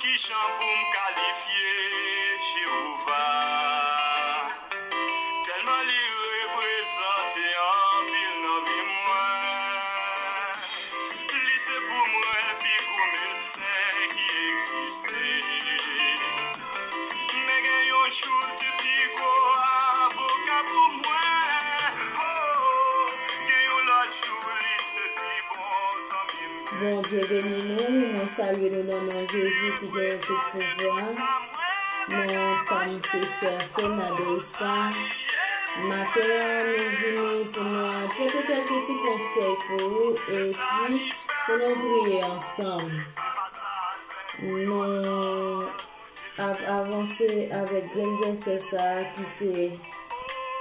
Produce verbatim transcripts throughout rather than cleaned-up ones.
Ki jan pou m kalifye Jewova? Tèlman li reprezante anpil nan vi mwen. Li se pou mwen pi gwo medsen ki egziste. Men gen yon jou l te pi gwo avoka pou mwen. Oh, gen yon lòt jou li se pi bon zanmi m. Bondye beni nou. Mwen salye nou nan non Jezi ki genyen tout pouvwa. Non pa m se sè Fena Doristan. Maten an, nou vini pou nou pote kèlke ti konsèy pou ou epi pou nou priye ansanm. Nou ap avanse avèk grenn vèsè sa a ki se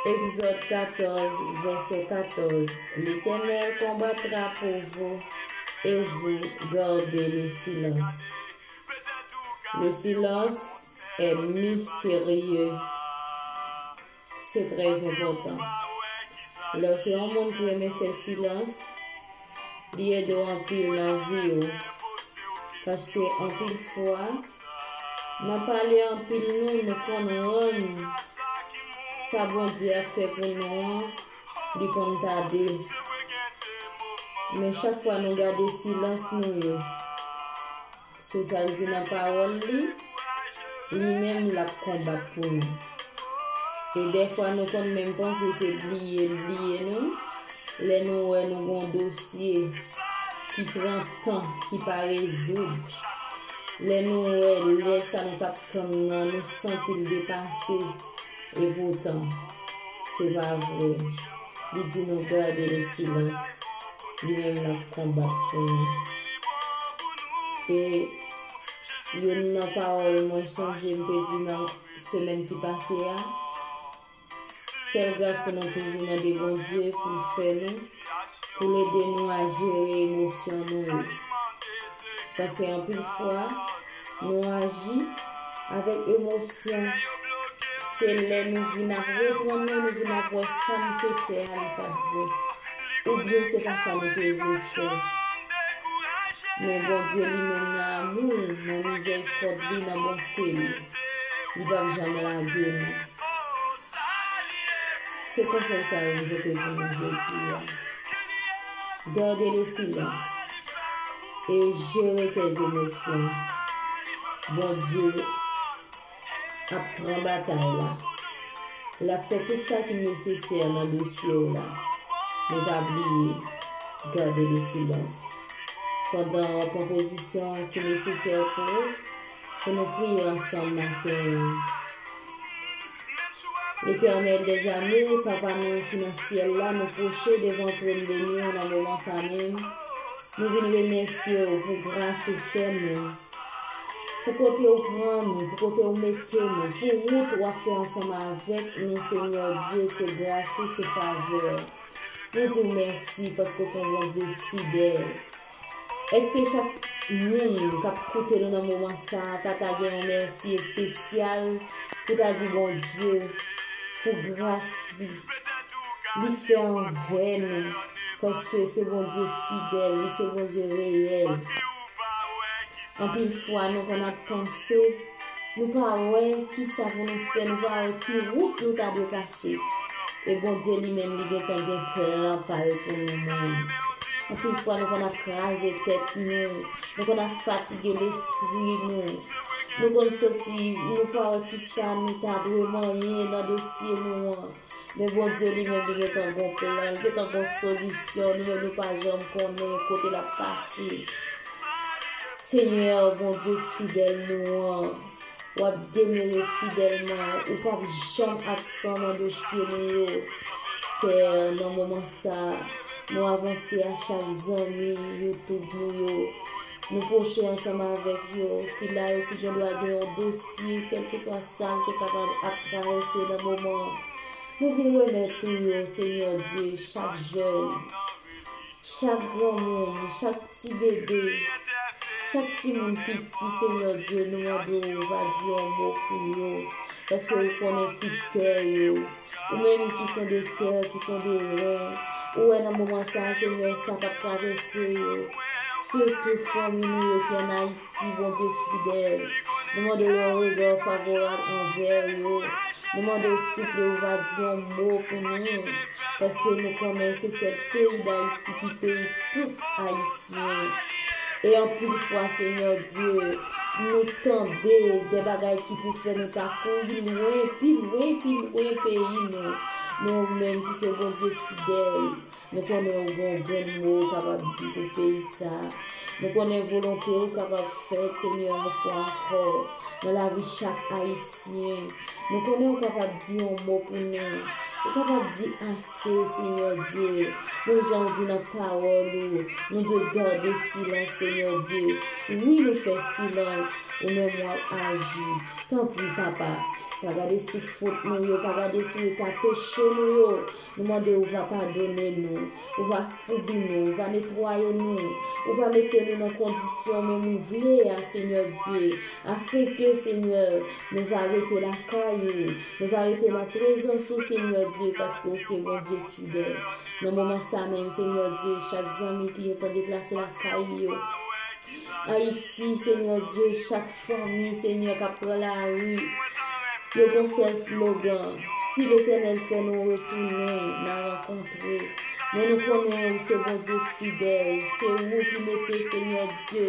Egzòd katòz, vèsè katòz. L'Éternel combattra pour vous et vous gardez le silence. Le silence est mystérieux. Se trè enpòtan. Lè w se yon moun ki renmen fè silans, li ede w anpil nan vi w. Paske anpil fwa, nan pale anpil nou, nou konn rann sa Bondye ap fè pou nou an, li konn tade. Men chak fwa nou gade silans nou yo, se sa l di nan pawòl li, li menm l ap konbat pou nou. E dèfwa nou konn menm panse se bliye l bliye nou, lè nou wè nou gon dosye ki pran tan, ki pa rezoud, lè nou wè lè sa nou t ap tann nan, nou santi l depase. Epoutan, se pa vre. Li di nou gade le silans. Li menm l ap konbat pou nou. E youn nan pawòl mwen sonje m te di nan semèn ki pase a, sèl gras pou nou toujou mande Bondye pou l fè nou, pou l ede nou a jere emosyon nou yo. Paske anpil fwa, nou aji avèk emosyon. Se lè nou vin ap reprann nou, nou vin ap wè sa n te fè a, li pa t bon. Oubyen se pa sa nou te vle fè. Men Bondye li menm nan amou l, nan mizèrikòd li, nan bonte li, li p ap janm lage nou. Se konsèy sa yo m pote pou nou jodi a. Garde le silence et gérer tes émotions. Bondye ap pran batay la. L ap fè tout sa ki nesesè nan dosye w la. Men pa bliye, garde le silence. Pandan w ap pran pozisyon ki nesesè pou ou, pou nou priye ansanm maten an. Letènèl dèzame, Papa nou ki nan syèl la, nou pwoche devan twòn beni w nan moman sa menm. Nou vin remèsye w pou gras ou fè nou, pou kote w pran nou, pou kote w mete nou, pou wout w ap fè ansanm avèk nou, Senyè Dye, se gras ou, se favè w. Nou di w mèsi paske w se yon Bondye fidèl. Èske chak moun k ap koute nou nan moman sa a pa ta gen yon mèsi espesyal pou ta di Bondye pou gras li, li fè anvè nou? Paske se Bondye fidèl, li se Bondye reyèl. Anpil fwa, nou konn ap panse, nou pa wè kisa pou nou fè, nou pa wè ki wout nou ta dwe pase. E Bondye li menm, li gentan gen plan pa l pou nou menm. Anpil fwa, nou konn ap kraze tèt nou, nou konn ap fatige lespri nou, nou konn santi nou pa wè kisa nou ta dwe manyen nan dosye nou an. Men Bondye li menm, li gentan gon plan, li gentan gon solisyon, nou menm nou pa janm konnen kote l ap pase. Senyè, Bondye fidèl nou an, w ap demere fidèlman, ou p ap janm absan nan dosye nou yo. Pè, nan moman sa, nou avanse a chak zanmi YouTube nou yo. Nou pwoche ansanm avèk yo, sila yo ki gendwa gen yon dosye, kèlkeswa sa l te kapab ap travèse nan moman an. Nou vin remèt ou yo, Senyè Dye, chak jèn, chak granmoun, chak ti bebe, chak timoun piti, Senyè Dye, nou mande w, va di yon mo pou yo, paske ou konnen ki kè yo. Ou menm ki sonde kè, ki sonde ren, ou wè nan moman sa a, Senyè, sa k ap travèse yo. Sirtou fanmi nou yo ki ann Ayiti, Bondye fidèl. Nou mande w yon rega favorab anvè yo. Nou mande w, souple, ou va di yon mo pou nou. Paske nou konnen se sèl peyi Dayiti ki peyi tout Ayisyen. E anpil fwa, Senyè Dye, nou tande de bagay ki pou fè nou ta kouri lwen, pi lwen, pi lwen peyi nou. Men ou menm ki se Bondye fidèl, nou konnen ou gen yon grenn mo ou kapab di pou peyi sa. Nou konnen volonte ou kapab fèt, Senyè, yon fwa ankò, nan lavi chak Ayisyen. Nou konnen ou kapab di yon mo pou nou. Ou kapab di ase, Senyè Dye. Men jan ou di nan pawòl ou, nou dwe gade silans, Senyè Dye. Wi, nou fè silans, ou menm w ap aji. Tanpri, Papa, pa gade sou fot nou yo, pa gade sou eta peche nou yo. Nou mande ou va padone nou, ou va foubi nou, ou va netwaye nou, ou va mete nou nan kondisyon menm ou vle a, Senyè Dye, afenke, Senyè, nou va rete lakay ou, nou va rete nan prezans ou, Senyè Dye, paske ou se Bondye fidèl. Nan moman sa menm, Senyè Dye, chak zanmi ki gentan deplase lakay yo, Ayiti, Senyè Dye, chak fanmi, Senyè, k ap pran lari, yo gon sèl slogan, si Letènèl fè nou retounen, n a rankontre. Men nou konnen ou se Bondye fidèl, se ou ki mete, Senyè Dye,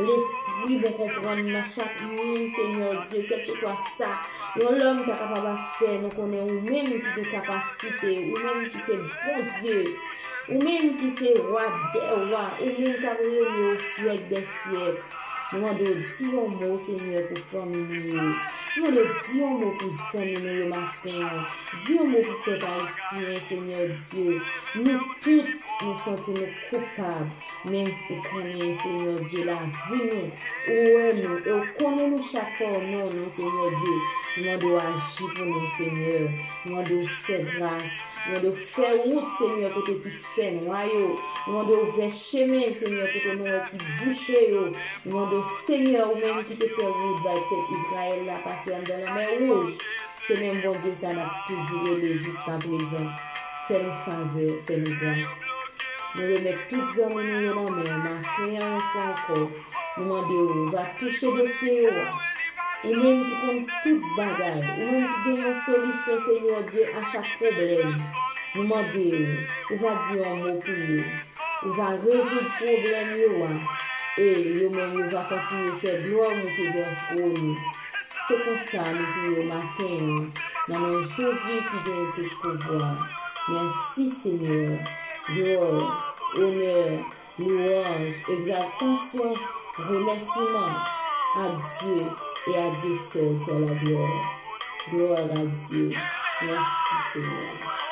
lespri bon konprann nan chak moun, Senyè Dye, kèlkeswa sa yon lòm ta kapab ap fè, nou konnen ou menm ki gen kapasite, ou menm ki se Bondye. Ou menm ki se Wa dè wa, ou menm k ap renye o syèk dè syèk. Nou mande w di yon mo, Senyè, pou fanmi nou yo. Nou mande w di yon mo pou zanmi nou yo maten an. Di yon mo pou pèp ayisyen, Senyè Dye. Nou tout, nou santi nou koupab. Men ou konnen, Senyè Dye, lavi nou. Ou wè nou, e ou konnen nou chak pa non nou, Senyè Dye. Nou mande w aji pou nou, Senyè. Nou mande w fè gras. Nou mande w fè wout, Senyè, kote ki fè nwa yo. Nou mande w ouvè chemen, Senyè, kote nou wè ki bouche yo. Nou mande w, Senyè, ou menm ki te fè wout bay pèp Izrayèl la pase anndan Lanmè Wouj. Se menm Bondye sa n ap toujou rele jiskaprezan. Fè nou favè, fè nou gras. Nou remèt tout zanmi nou yo nan men w maten an yon fwa ankò. Nou mande w, ou va touche dosye yo a. Ou menm ki konn tout bagay, ou menm ki gen yon solisyon, Senyè Dye, a chak pwoblèm. Nou mande w, ou va di yon mo pou yo. Ou va rezoud pwoblèm yo a. E yo menm, yo va kontinye fè glwa w moute vè twòn ou. Se konsa nou priye maten an, nan non Jezi ki genyen tout pouvwa. Mèsi, Senyè. Glwa, onè, louwanj, egzaltasyon, remèsiman a Dye e a Dye sèl soit la gloire. Gloire à Dieu. Mèsi, Senyè.